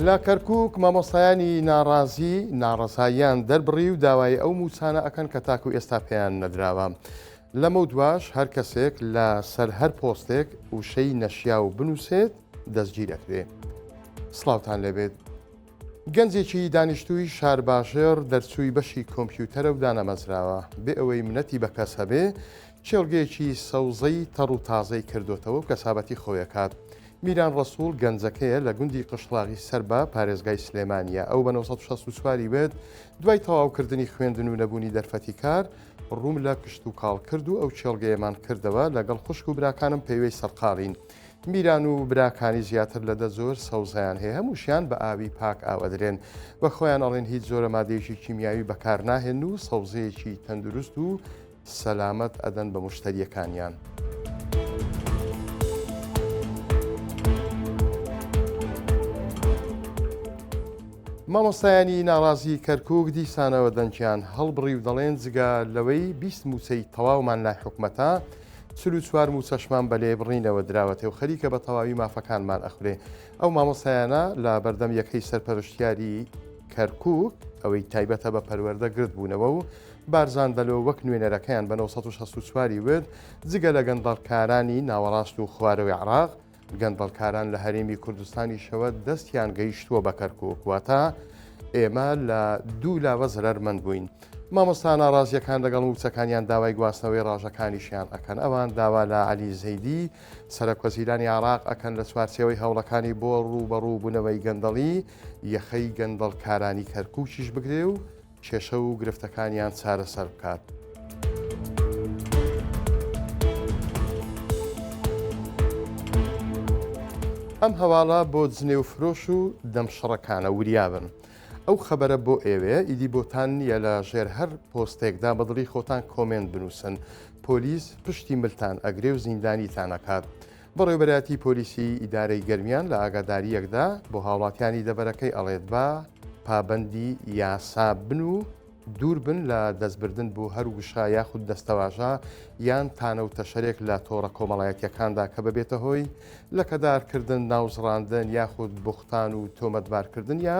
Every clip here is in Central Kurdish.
لە کەرکوک مامۆستایانی ناڕازی ناڕەزاییان دەربڕی و داوای ئەو مووچانە ئەکەن کە تاکو ئێستا پێیان نەدراوە. لەمەودواش هەر کەسێک لە سەر هەر پۆستێک وشەی نەشیاو بنووسێت دەستگیر ئەکرێ. سڵاوتان لێبێت. گەنجێکی دانیشتووی شارباژێڕ دەرچووی بەشی کۆمپیوتەرە و دانەمەزراوە، بێ ئەوەی منەتی بە کەس هەبێ، کێڵگەیەکی سەوزەی تەڕ و تازەی کردۆتەوە و کەسابەتی خۆی ئەکات. میران ڕەسوڵ گەنجەکەیە لە گوندی قشڵاغی سەر بە پارێزگای سلێمانییە. ئەو بە 964 ی وت، دوای تەواوکردنی خوێندن و نەبوونی دەرفەتی کار، ڕووم لە کشتوکاڵ کرد و ئەو کێڵگەیەمان کردەوە، لەگەڵ خوشک و براکانم پەیوەی سەرقاڵین. میران و براکانی زیاتر لە دە جۆر سەوزەیان هەیە، هەمووشیان بە ئاوی پاک ئاو ئەدرێن. بە خۆیان ئەڵێن هیچ جۆرە مادەیەکی کیمیاوی بەکار ناهێنن و سەوزەیەکی تەندروست و سەلامەت ئەدەن بە موشتەرییەکانیان. مامۆستایانی ناڕازی کەرکوک دیسانەوە دەنگیان هەڵبڕی و دەڵێن جگە لەوەی 20 مووچەی تەواومان لای حکومەتە، 44 مووچەشمان بە لێبڕینەوە دراوەتێ و خەریکە بە تەواوی مافەکانمان ئەخورێ. ئەو مامۆستایانە لە بەردەم یەکەی سەرپەرشتیاری کەرکوک ئەوەی تایبەتە بە پەروەردە گرد بوونەوە و بارزان دەلۆ وەک نوێنەرەکەیان بە 964 ی وت، جگە لە گەندەڵکارانی ناوەڕاست و خوارەوەی عێراق، گەندەڵکاران لە هەرێمی کوردستانیشەوە دەستیان گەیشتووە بە کەرکوک، واتە ئێمە لە دوو لاوە زەرەرمەند بووین. مامۆستا ناڕازییەکان لەگەڵ مووچەکانیان داوای گواستنەوەی ڕاژەکانیشیان ئەکەن. ئەوان داوا لە عەلی زەیدی، سەرەکوەزیرانی عێراق ئەکەن لە چوارچێوەی هەوڵەکانی بۆ ڕووبەڕووبوونەوەی گەندەڵی، یەخەی گەندەڵکارانی کەرکوکیش بگرێ و کێشە و گرفتەکانیان چارەسەر بکات. ئەم هەواڵە بۆ جنێو فرۆش و دەمشڕەکانە وریابن. ئەو خەبەرە بۆ ئێوەیە ئیدی بۆتان نییە لە ژێر هەر پۆستێکدا بە دڵی خۆتان کۆمێنت بنووسن پۆلیس پشتی ملتان ئەگرێ و زیندانیتان ئەکات. بەڕێوەبەرایەتی پۆلیسی ئیدارەی گەرمیان لە ئاگادارییەکدا بۆ هاوڵاتیانی دەڤەرەکەی ئەڵێت با پابەندی یاسا بن و دوور بن لە دەستبردن بۆ هەر وشە یاخود دەستەواژە یان تانە و تەشەرێک لە تۆڕە کۆمەڵایەتییەکاندا کە ببێتە هۆی لەکەدارکردن، ناوزڕاندن یاخود بوختان و تۆمەتبارکردن یا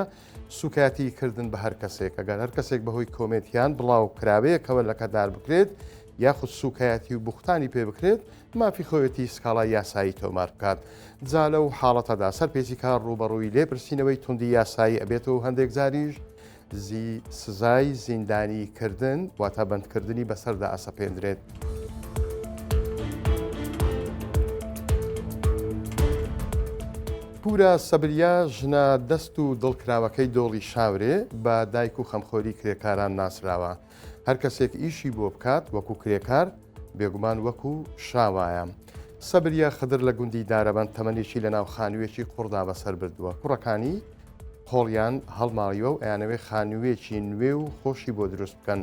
سوکایەتی کردن بە هەر کەسێک. ئەگەر هەر کەسێک بەهۆی کۆمێنت یان بڵاوکراوەیەکەوە لەکەدار بکرێت یاخود سوکایەتی و بوختانی پێ بکرێت، مافی خۆیەتی سکاڵای یاسایی تۆمار بکات. جا لەو حاڵەتەدا سەرپێچیکار ڕووبەڕووی لێپرسینەوەی توندی یاسایی ئەبێتەوە و هەندێک جاریش زی سزای زیندانی کردن واتە بەندکردنی بەسەردا ئەسەپێندرێت. پورە سەبریە ژنە دەست و دڵکراوەکەی دۆڵی شاورێ بە دایک و خەمخۆری کرێکاران ناسراوە. هەر کەسێک ئیشی بۆ بکات وەکو کرێکار، بێگومان وەکو شا وایە. سەبریە خدر لە گوندی دارەبەند تەمەنێکی لە ناو خانوویەکی قوڕدا بەسەر بردووە. کوڕەکانی قۆڵیان هەڵماڵیوە و ئەیانەوێ خانوویەکی نوێ و خۆشی بۆ دروست بکەن.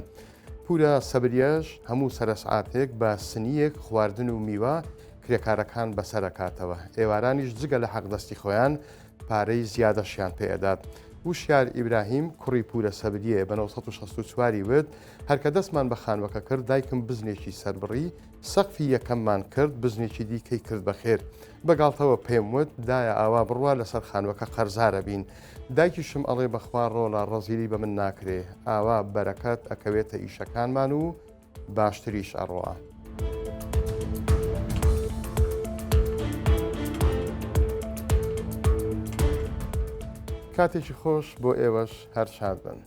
پورە سەبریەش هەموو سەرەسعاتێک بە سنییەک خواردن و میوە کرێکارەکان بەسەر ئەکاتەوە. ئێوارانیش جگە لە حەقدەستی خۆیان پارەی زیادەشیان پێ ئەدات. وشیار ئیبراهیم کوڕی پورە سەبریەیە بە 964 ی وت، هەر کە دەستمان بە خانوەکە کرد دایکم بزنێکی سەربڕی، سەقفی یەکەممان کرد بزنێکی دیکەی کرد بە خێر. بە گاڵتەوە پێم وت، دایە ئاوا بڕوا لەسەر خانوەکە قەرزارەبین. دایکیشم ئەڵێ بەخوا ڕۆڵە ڕەزیلی بە من ناکرێ، ئاوا بەرەکەت ئەکەوێتە ئیشەکانمان و باشتریش ئەڕوا. کاتێکی خۆش بۆ ئێوەش هەر شاد بن.